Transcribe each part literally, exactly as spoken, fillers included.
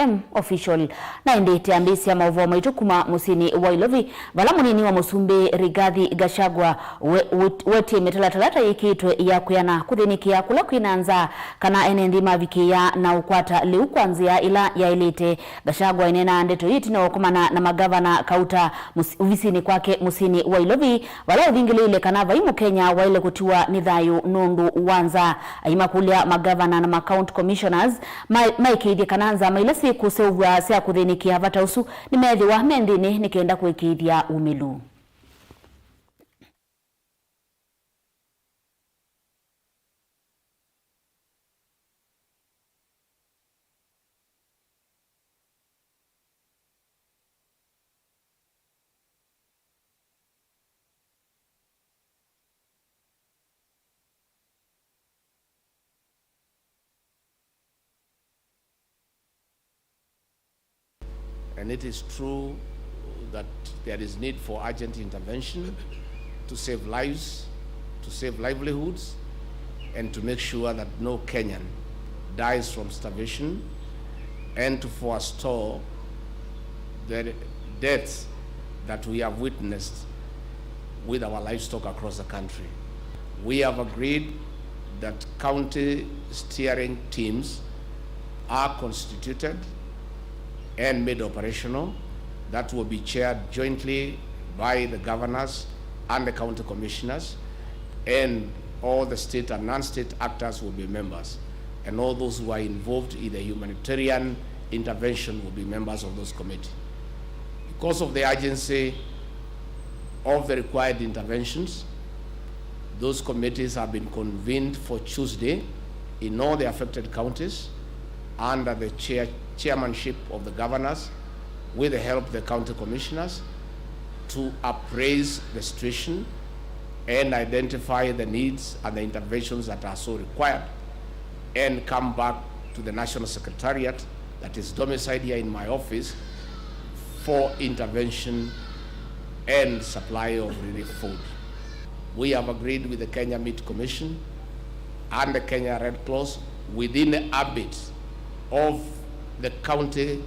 M Official. Na ĩndĩ twambĩĩsya maũvoo maitũ kuma mũsyĩnĩ wa Ilovi, vala mũnini wa mũsumbĩ Rigathi Gachagua we-, wet-, wetie mĩtalatala ta yĩkĩĩtwe ya kwĩana kũthĩnĩkĩa kũla kwĩ na nzaa kana ene nthĩ mavikĩĩa na ũkwata lĩu kwa nzĩa ĩla yaĩlĩte. Gachagua aineenaa ndeto ii ĩtina wa kũkomana na magavana kauta mũs-, ovisinĩ kwake mũsyĩnĩ wa Ilovi, vala ũvingĩlĩĩile kana vai Mũkenya waĩle kũtiwa nĩ thayũ nũndũ wa nzaa. Aimakũlya magavana na ma county commissioners ma-, maĩkĩĩthye kana nzama ila syĩkũseũvw'a sya kũthĩnĩkĩa vata ũsu nĩmeethĩwa me nthĩnĩ nĩ kenda kũĩkĩĩthya umĩlu. And it is true that there is need for urgent intervention to save lives, to save livelihoods, and to make sure that no Kenyan dies from starvation, and to forestall the deaths that we have witnessed with our livestock across the country. We have agreed that county steering teams are constituted and made operational, that will be chaired jointly by the governors and the county commissioners, and all the state and non-state actors will be members, and all those who are involved in the humanitarian intervention will be members of those committees. Because of the urgency of the required interventions, those committees have been convened for Tuesday in all the affected counties under the chair, chairmanship of the governors, with the help of the county commissioners, to appraise the situation and identify the needs and the interventions that are so required, and come back to the National Secretariat that is domiciled here in my office for intervention and supply of relief food. We have agreed with the Kenya Meat Commission and the Kenya Red Cross within the ambit of the county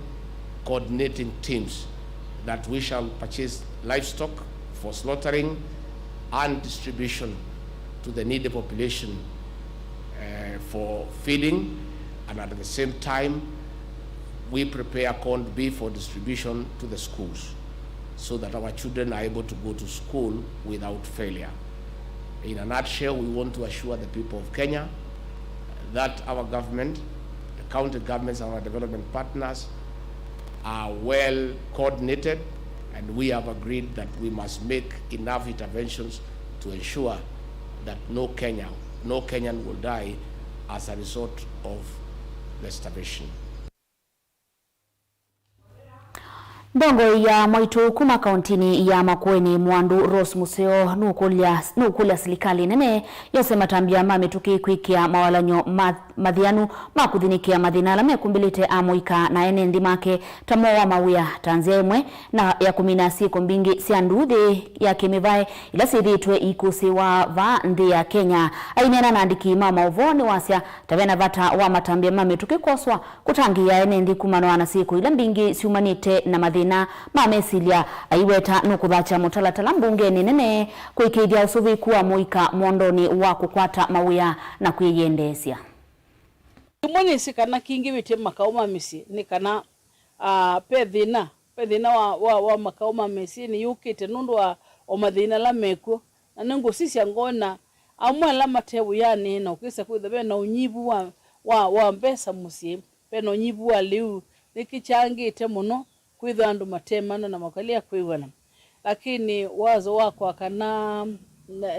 coordinating teams that we shall purchase livestock for slaughtering and distribution to the needy population, eh, for feeding, and at the same time, we prepare corned beef for distribution to the schools so that our children are able to go to school without failure. In a nutshell, we want to assure the people of Kenya that our government, the county governments, and our development partners are well coordinated, and we have agreed that we must make enough interventions to ensure that no Kenya, no Kenyan will die as a result of the starvation. Nthongoi ya mwaitũ kuma kauntinĩ ya Makueni Mwandu Rose Museo nũkũlya, nũkũlya silikalĩ nene yose matambya ma mĩtũkĩ kwĩkĩa mawalany'o ma mathianu ma kũthĩnĩkĩa mathĩna ala mekumbĩlĩte amũika na ene nthĩ make ta moo wa mawĩa, ta nzĩa ĩmwe na ya kũmina syĩko mbingĩ sya nduuthĩ ya kĩmĩvaĩ ila syĩthĩĩtwe iikũsĩĩwa vaa nthĩ ya Kenya. Aineena na andĩki ma maũvoo nĩwasya ta vena vata wa matambya ma mĩtũkĩ kwoswa kũtangĩĩa ene nthĩ kumana na syĩko ila mbingĩ syumanĩte na mathĩna ma mesilya, aiweta nũkũthakya mũtalatala mbungenĩ nene kũĩkĩĩthya ũsũvĩĩku wa mũika mwondonĩ wa kũkwata mawĩa na kwĩyendeesya. Kĩmwe nĩsĩ kana kingĩvĩtye makaũ ma mĩsyĩ nĩ kana, ah, ve thĩna, ve thĩna wa, wa, wa makaũ ma mĩsyĩnĩ yũkĩte nũndũ wa o mathĩna ala mekw'o. Na nĩngũsisya ngona amwe ala mate wĩanĩ na ũkĩsa kwĩthwa ve na ũnyivu wa, wa, wa mbesa mũsyĩ, ve na ũnyivu wa lĩu, nĩkĩkyangĩte mũno kwĩthwa andũ matemana na makalea kwĩw'ana. Lakini wazo wakwa kana,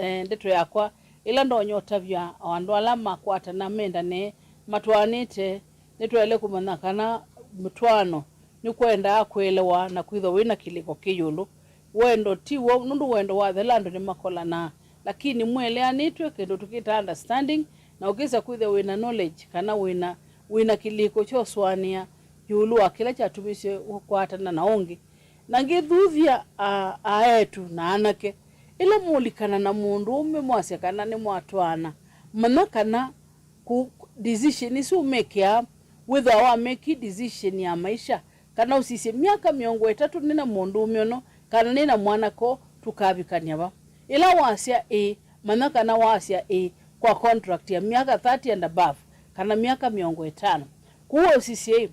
eh, ndeto yakwa ĩla ndonya ũtavya o andũ ala makwatana mendane matwaanĩte, nĩtwaĩle kũmanya kana mũtwaano nĩkwendaa kũelewa na kwĩthwa wĩ na kĩlĩko kĩ ĩũlũ. Wendo ti w'o, nũndũ wendo wathela andũ nĩmakolanaa, lakini mweleanĩtw'e kĩndũ tũkĩtaa understanding, na ũkĩsa kwĩthwa wĩ na knowledge kana wĩ na, wĩ na kĩlĩko kyosũanĩa ĩũlũ wa kĩla kyatumisye ũkwatana na ũngĩ. Na ngĩthuthya a-, aetu na anake, ĩla mũlikana na mũndũũme mwasya kana nĩmwatwaana, manya kana ku-, decision isu ũmekĩaa Wĩthĩwa wameki decision ya maisha, kana ũsisye, myaka mĩongo ĩtatũ nĩ na mũndũũme ũno, kana nĩ na mwanake ũũ, tũkavikany'a va? Ĩla wasya ĩĩ, manya kana wasya ĩĩ kwa contract ya myaka thirty and above, kana myaka mĩongo ĩtano. Kwoou ũsisye ĩ,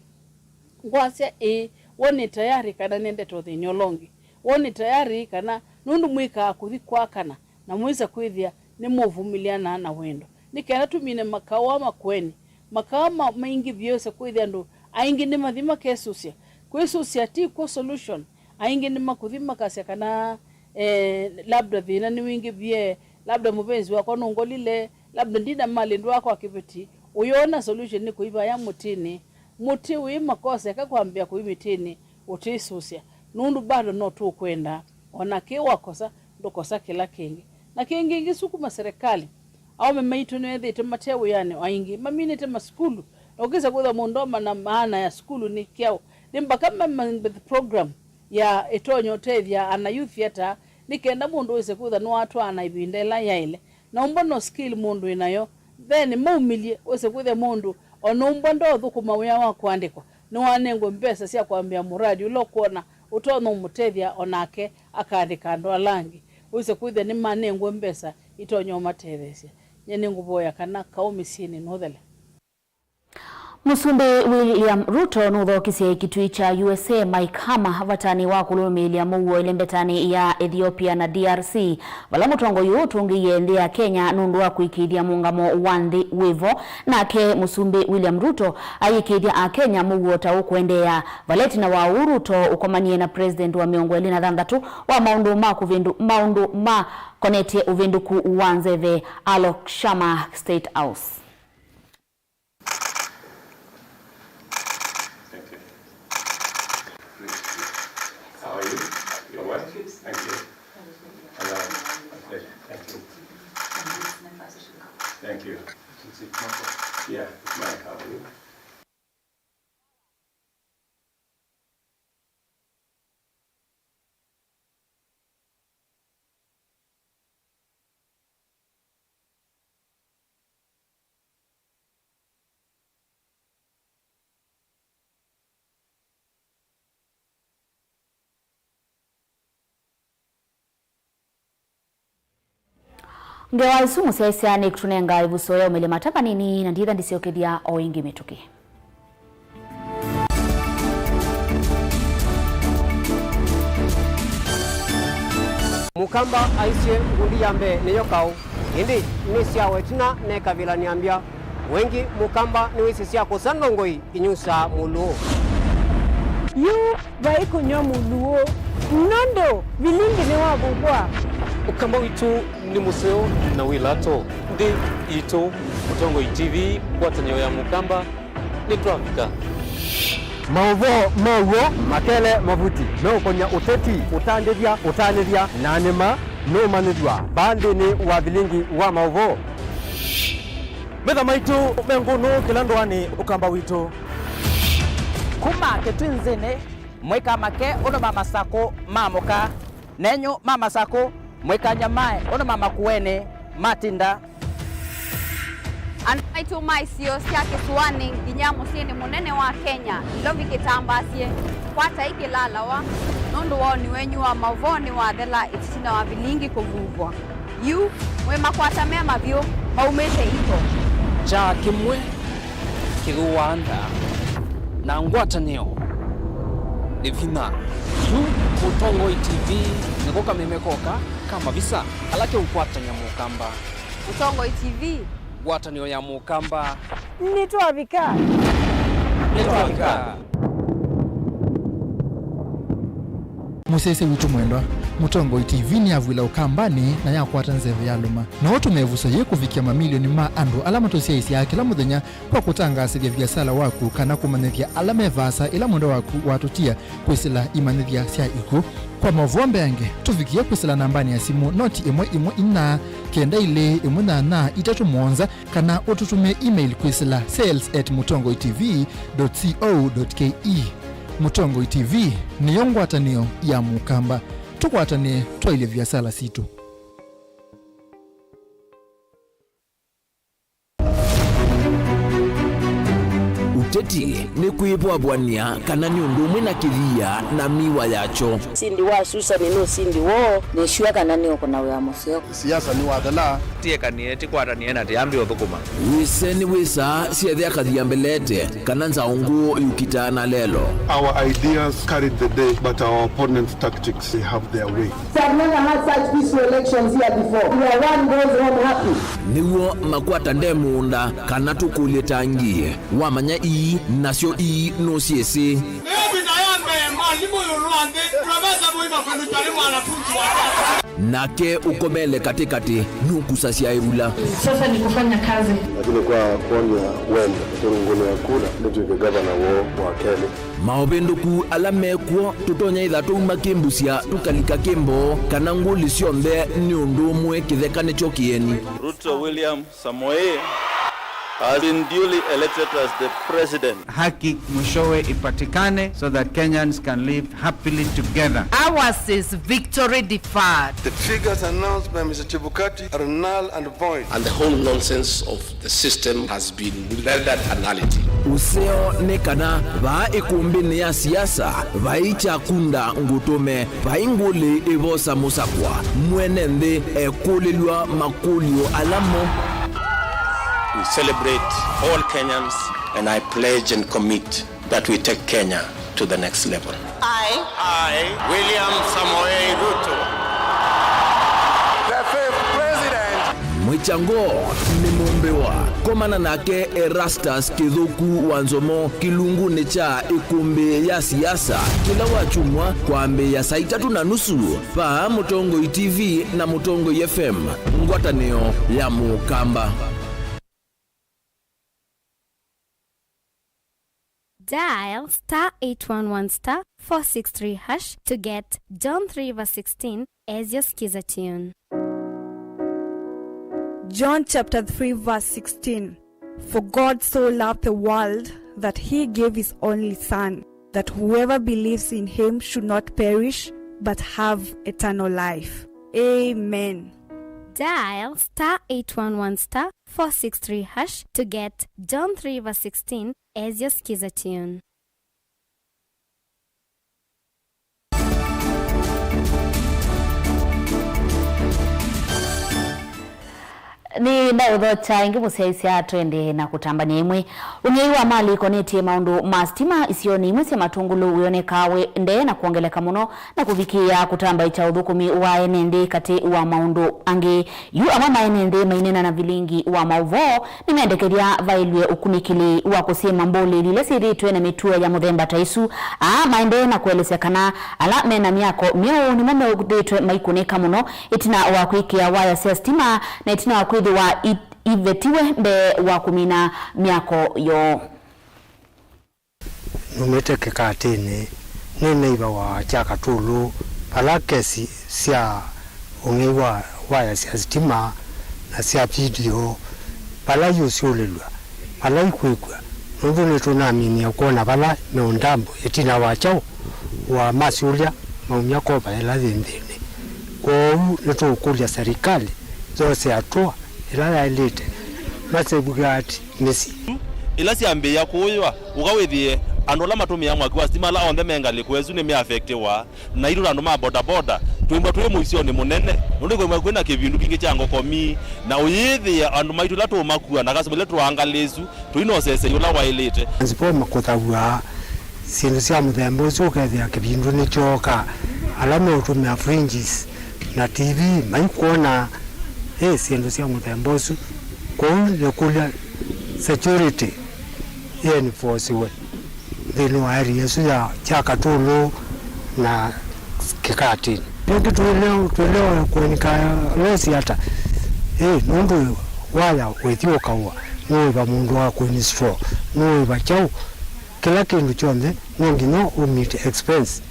ngwasya ĩĩ, we nĩ tayari kana nĩendete ũthĩny'a ũla ũngĩ? We nĩ tayari kana, nũndũ mwĩkaa kũthi kwakana, na mwĩsa kwĩthĩa nĩmũvumĩlĩanaa na wendo, nĩ kenda tũmine makaũ aa makũenĩ. Makaũ ma, maingĩvie, wĩse kwĩthĩa andũ aingĩ nĩmathi makesũsya. Kwĩsũsya ti kw'o solution. Aingĩ nĩmakũthi makasya kana, eh, labda thĩna nĩwingĩvie, labda mũvenzi wakwa nũngolile, labda ndinamalĩndwa kwa kĩveti. Ũyona solution nĩ kũivaya mũtĩnĩ. Mũtĩ wĩ makosa, eka kwambĩa kũi mĩtĩnĩ ũtĩsũsya, nũndũ bado no tũkwenda. O na kĩ wakosa, ndũkosa kĩla kĩngĩ. Na kĩngĩ ĩngĩ, sukuma serikali. Aũme maitũ nĩwethĩĩtwe mate wĩanĩ, o aingĩ maminĩte masukulu, na ũkĩsa kwĩthwa mũndũ ama na maana ya sukulu nĩ kyaũ. Nĩ mbaka mamanthe program ya ĩtonya ũtethya ana youth ata, nĩ kenda mũndũ wĩse kwĩthwa nĩwatwaana ĩvinda ĩla yaĩle. Na ũmbwa no skill mũndũ wĩ nayo, then maumĩlye, wĩse kwĩthĩa mũndũ o na ũmbwa ndoothũkũma wĩa wa kũandĩkwa, nĩwanengwe mbesa sya kwambĩa mũradi ũla ũkwona ũtonya ũmũtethya o nake akaandĩka andũ ala angĩ. Wĩse kwĩthĩa nĩmanengwe mbesa itonya ũmatetheesya. Nyie nĩngũvoya kana kaũ mĩsyĩnĩ nũthele. Mũsumbĩ William Ruto nũthokisye kĩtuĩ kya U S A Mike Hammer vatanĩ wa kũlũlũmĩĩlya mũuo ĩlembetanĩ ya Ethiopia na D R C, vala mũtongoi ũũ ũtũngĩie nthĩ ya Kenya nũndũ wa kũĩkĩĩthya mũũngamo wa nthĩ wĩvo. Nake Mũsumbĩ William Ruto ayĩkĩĩthya Akenya mũuo ta ũkũendeea vala ĩtina wa ũu Ruto ũkomanie na President wa mĩongo ĩlĩ na thanthatũ wa maũndũ ma kũvĩndũ-, maũndũ makonetye ũvĩndũku wa nzeve, Alok Sharma, State House. Thank you. How are you? You're well? Thank you. Hello. My pleasure. Thank you. Thank you. Yeah, it's Mike. How are you? Ngewa ĩsu mũsyaĩĩsya nĩkũtũnenga ĩvuso ya ũmĩlya mata vanini, na nditha ndĩsyokethya o ĩngĩ mĩtũkĩ. Mũkamba aisye, ngundi ya mbee nĩyo kaũ, ĩndĩ nĩ sya wetina nekavĩla nĩambya. Wengĩ Mũkamba nĩwĩsĩ sya kũsa ndongoi inyusaa mũlũũ. Yu vai kũnyw'a mũlũũ, nũndũ vilingi nĩwavuvwa. Ũkamba witũ nĩ mũseo na wĩ lato. Nthĩ yitũ, Mũtongoi T V, ngwatanĩo ya Mũkamba, nĩtwavika. Maũvoo ma w'o makele mavuti meũkony'a ũteti, ũtandĩthya, ũtanĩthya, na nĩma nũũmanyĩthw'a vaa nthĩnĩ wa vilingi wa maũvoo. Metha maitũ me ngũnũ kĩla ndũanĩ, Ũkamba witũ. Kuma Kĩtwinzĩnĩ, mwĩka make ũndũ ma Masakũ maamũka, nenyu ma Masakũ, mwĩka nyamae ũndũ ma Makuenĩ matinda. Andũ maitũ ma isio sya kĩsũanĩ nginya mũsyĩnĩ mũnene wa Kenya, Nairobi kĩtambaasye, kwatai kĩlalawa, nũndũ woni wenyu wa maũvoo nĩwathela ĩtina wa vilingi kũvuvwa. Yu, mwĩ makwata me mavyũ maumĩte ito. Kyaa kĩmwe kĩthũaa nda, na ngwatanĩo nĩ vinya. Yu Mũtongoi T V nĩko kameme koka ka mavisa ala keũkwatany'a Mũkamba. Mũtongoi T V. Ngwatanĩo ya Mũkamba. Nĩtwavika. Nĩtwavika. Mũsyaĩĩsya witũ mwendwa, Mũtongoi T V nĩyavw'ĩla Ũkambanĩ na yakwata nzeve yalũma. No ũtũme ĩvuso yĩĩ kũvikĩa mamilioni ma andũ ala matũsyaĩĩsyaa kĩla mũthenya kwa kũtangaasĩthya viasala waku kana kũmanyĩthya ala me vaasa ĩla mwendwa waku watũtia kwĩsĩla imanyĩthya sya ikw'ũ. Kwa maũvoo mbeange, tũvikĩe kwĩsĩla nambanĩ ya simũ noti ĩmwe ĩmwe inya, kenda ilĩ ĩmwe nyanya itatũ mũonza, kana ũtũtũmĩe email kwĩsĩla sales at mũtongoi T V dot co dot K E. Mũtongoi T V nĩyo ngwatanĩo ya Mũkamba. Tũkwatanĩe twaĩlye viasala sitũ. Ũkũ Ũteti nĩ kwĩvwavw'ania kana nĩ ũndũ ũmwe na kĩthia na miwa yakyo. Ũsindi wa Susan nĩ ũsindi woo. Nĩsure kana nĩũkũna wĩa mũseo. Siasa nĩwathela. Tiekanie, tikwatanĩe na tiambi ũthũkũma. Wĩseni wĩsaa syethĩa kathia mbelete kana nzaũ ngũũ yũkitaa na lelo. Our ideas carried the day, but our opponents' tactics, they have their way. We have never had such peaceful elections here before. Where one goes home happy. Nĩw'o makwata nde mũũnda kana tũkũlye tangi. Wamanya ii, nasyo ii nũsyĩsĩ. Mĩvĩnda ya mbee, mwalimũ ĩũlũ wa nthĩ, Profesa Mũima kwĩlũkya nĩ mwanafunzi wake. Nake ũkomele katĩkatĩ, nũkusasya ĩvula. Sasa ni kufanya kazi. Lakini kwa kuonia wendo, nĩtũrũngũnĩa kura, nĩtw'ĩke gavana woo wa kelĩ. Maũvĩndũku ala mekw'o, tũtonya ĩtha tũuma kĩmbusya, tũkalika kĩmboo, kana ngũlĩ syonthe nĩ ũndũ ũmwe kĩtheka nĩkyo kĩeni. Ruto William Samoei has been duly elected as the president. Haki mwishowe ipatikane so that Kenyans can live happily together. Ours is victory deferred. The figures announced by Mister Chebukati are null and void. And the whole nonsense of the system has been rendered a nullity. Ũseo nĩ kana vaa ĩkũmbĩnĩ ya siasa vai kyakunda ngũtũme. Vai ngũlĩ ĩvosa mũsakwa, mwene nthĩ ekũlĩlw'a makũlyo ala mo. We celebrate all Kenyans, and I pledge and commit that we take Kenya to the next level. I, I, William Samoei Ruto, the fifth president. Mwĩkyango nĩ mũmbĩwa. Komana nake Erastus Kĩthũku wa Nzomo kĩlungunĩ kya ĩkũmbĩ ya siasa kĩla wakyumwa kwambĩĩa saa itatũ na nusu vaa Mũtongoi T V na Mũtongoi F M, ngwatanĩo ya Mũkamba. Dial star eight one one star four six three hash to get John three verse sixteen as your Skiza tune. John chapter three verse sixteen. For God so loved the world that he gave his only Son, that whoever believes in him should not perish but have eternal life. Amen. Dial star eight one one star four six three hash to get John three verse sixteen as your Skiza tune. Nĩ ndaũthokya ĩngĩ mũsyaĩĩsya twende na kũtambany'a ĩmwe. Ũng'ei wa malĩ ĩkonetye maũndũ ma sitima isionĩ imwe sya Matũngũlũ wĩonekaa wĩ ndee na kwongeleka mũno na kũvikĩĩa kũtambaĩkya ũthũkũmi wa ene nthĩ katĩ wa maũndũ angĩ. Yu amwe ma ene nthĩ maineena na vilingi wa maũvoo nĩmendekethya vaĩlw'e ũkunĩkĩli wa kũsyĩma mbũlĩli ila syĩthĩĩtwe na mĩtuo ya mũthemba ta ĩsu. Aa maendee na kũelesya kana ala me na myako myeũ nĩmo methĩĩtwe maikunĩka mũno ĩtina wa kwĩkĩa waya sya sitima na ĩtina wa kwĩthĩwa i-, ivetiwe mbee wa kũmina myako yoo. Numĩte kĩkatĩnĩ nĩ neiva wa Kyakatũlũ vala kesi sya ũng'ei wa waya sya sitima na sya video vala iũsyũlĩlw'a, vala ikwĩkw'a, nũndũ nĩtũnaminie kwona vala meũndambũ ĩtina wa kyaũ wa masyũlya maumya kova ĩla yĩ nthĩnĩ. Kwoou nĩtũũkũlya serikali yose atũa ĩla yaĩlĩte masafeguard mĩsyĩ. Ĩla syambĩĩa kũũywa, ũka wĩthĩe andũ ala matũmĩaa mwaki wa sitima ala onthe me ngalĩko ĩsu nĩmeafektiwa, naitũ ta andũ ma bodaboda twĩmbwa twĩ mũisyonĩ mũnene, nũndũ kwĩmwe kwĩna kĩvindu kingĩ kya ngokomi, na ũyĩthĩa andũ maitũ ala tũũmakua na customer ila tũangalĩsu tũinosesei ũla waĩlĩte. Transformer kũthaw'a, syĩndũ sya mũthemba ũsu ũkethĩa kĩvindu nĩkyooka, ala meũtũmĩa fridges na T V maikwona, ĩ, syĩndũ sya mũthemba ũsu. Kwoou nĩkũlya security ĩenforciwe nthĩnĩ wa area ĩsu ya Kyakatũlũ na Kĩkatĩnĩ. Ĩngĩ twĩleo, twĩleo kũenika losi ata? Ĩ, nũndũ waya wĩthi ũkaũa, nũĩva mũndũ wa kũinstall, nũĩva kyaũ, kĩla kĩndũ kyonthe no nginya ũmeet expense.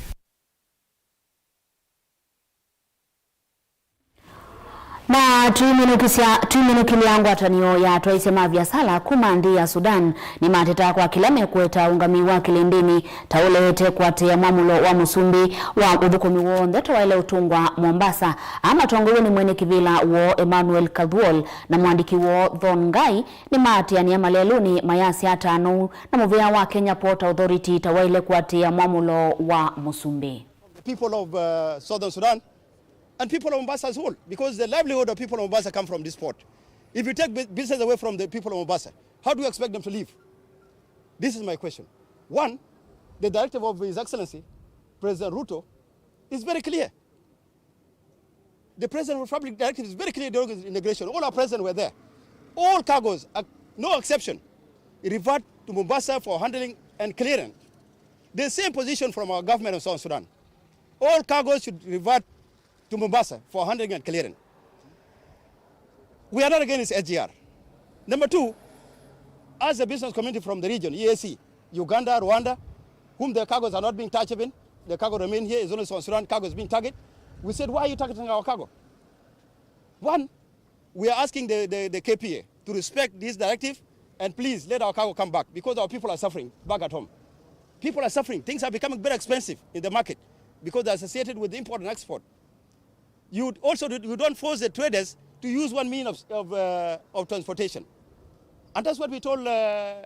Na Tũiminũkĩlya ngwatanĩo ya atwaĩĩsya ma viasala kuma nthĩ ya Sudan nĩmateta kwa kĩla mekweta ũngamĩi wa kĩlĩndĩnĩ ta ũleete kũatĩĩa mwamũlo wa mũsumbĩ wa ũthũkũmi w'onthe tũwaĩle ũtũngwa Mombasa. Aa matongoew'e nĩ mwene kĩvĩla woo Emmanuel Kadhuol na mũandĩki woo Thon Ngai nĩmaatĩanĩa malelũnĩ mayasya ata nou na mũvĩa wa Kenya Port Authority ta waĩle kũatĩĩa mwamũlo wa mũsumbĩ. The people of, uh, Southern Sudan and people of Mombasa as well, because the livelihood of people of Mombasa come from this port. If you take bu-, business away from the people of Mombasa, how do you expect them to live? This is my question. One, the directive of His Excellency President Ruto is very clear. The President of Republic directive is very clear during his inauguration. All our presidents were there. All cargoes, uh, no exception, revert to Mombasa for handling and clearance. The same position from our government of South Sudan. All cargoes should revert to Mombasa for handling and clearance. We are not against S G R. Number two, as a business community from the region, E A C, Uganda, Rwanda, whom the cargoes are not being touched even, the cargo remain here, is only South Sudan cargo is being targeted. We said, "Why are you targeting our cargo?" One, we are asking the, the, the K P A to respect this directive and please let our cargo come back because our people are suffering back at home. People are suffering. Things are becoming very expensive in the market because they're associated with import and export. You also do, you don't force the traders to use one mean of, of, uh, of transportation. And that's what we told, uh,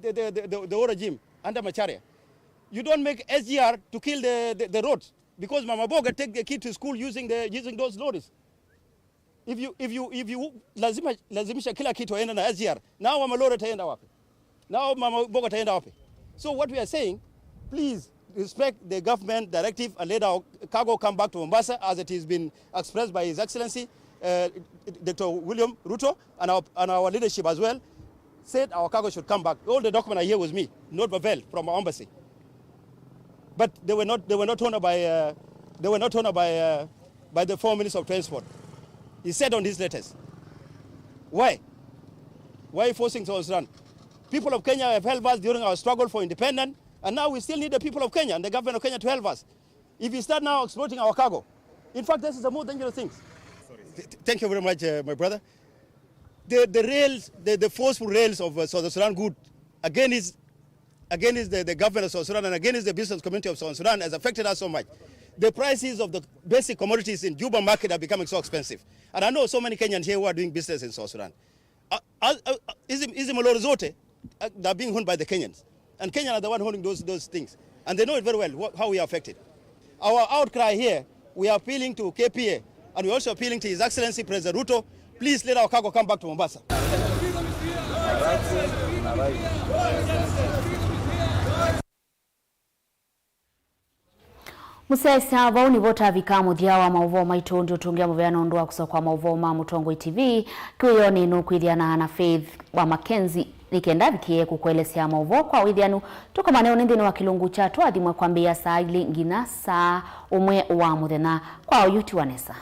the, the, the, the, the old regime under Macharia. You don't make S G R to kill the, the, the roads because mama mboga take the kid to school using the, using those lorries. If you, if you, if you lazima, lazimisha kila kitu aende na S G R, na hawa malori ataenda wapi? Na hawa mama mboga ataenda wapi? So what we are saying, please respect the government directive and let our cargo come back to Mombasa as it has been expressed by His Excellency, uh, Doctor William Ruto and our, and our leadership as well. Said our cargo should come back. All the documents are here with me, not Bavel from our embassy. But they were not, they were not honored by, uh, they were not honored by, uh, by the former Minister of Transport. He said on his letters. Why? Why forcing South Sudan? People of Kenya have helped us during our struggle for independence, and now we still need the people of Kenya and the government of Kenya to help us. If you start now exploiting our cargo, in fact, this is the most dangerous thing. Th-, th-, thank you very much, uh, my brother. The, the rails, the, the forceful rails of, uh, South Sudan good against, against the, the government of South Sudan and against the business community of South Sudan has affected us so much. The prices of the basic commodities in Juba market are becoming so expensive. And I know so many Kenyans here who are doing business in South Sudan. Uh, uh, uh, hizi, hizi malori zote, uh, they're being owned by the Kenyans. And Kenyans are the one holding those, those things. And they know it very well, wha-, how we are affected. Our outcry here, we are appealing to K P A, and we are also appealing to His Excellency President Ruto, please let our cargo come back to Mombasa. Mũsyaĩĩsya, vau nĩvo tavika mũthya wa maũvoo maitũ. Ndiũtũngĩa mũvea nũndũ wa kũsokwa maũvoo ma Mũtongoi T V. Kĩwĩonĩ nũkwĩthĩana na Faith wa Mackenzie nĩ kenda avikĩe kũkũelesya maũvoo kwa wĩthĩanu. Tũkomane ũnĩ nthĩnĩ wa kĩlungu kya Tũathimwe kwambĩĩa saa ilĩ nginya saa ũmwe wa mũthenya. Kwa oyu tiwa nesa.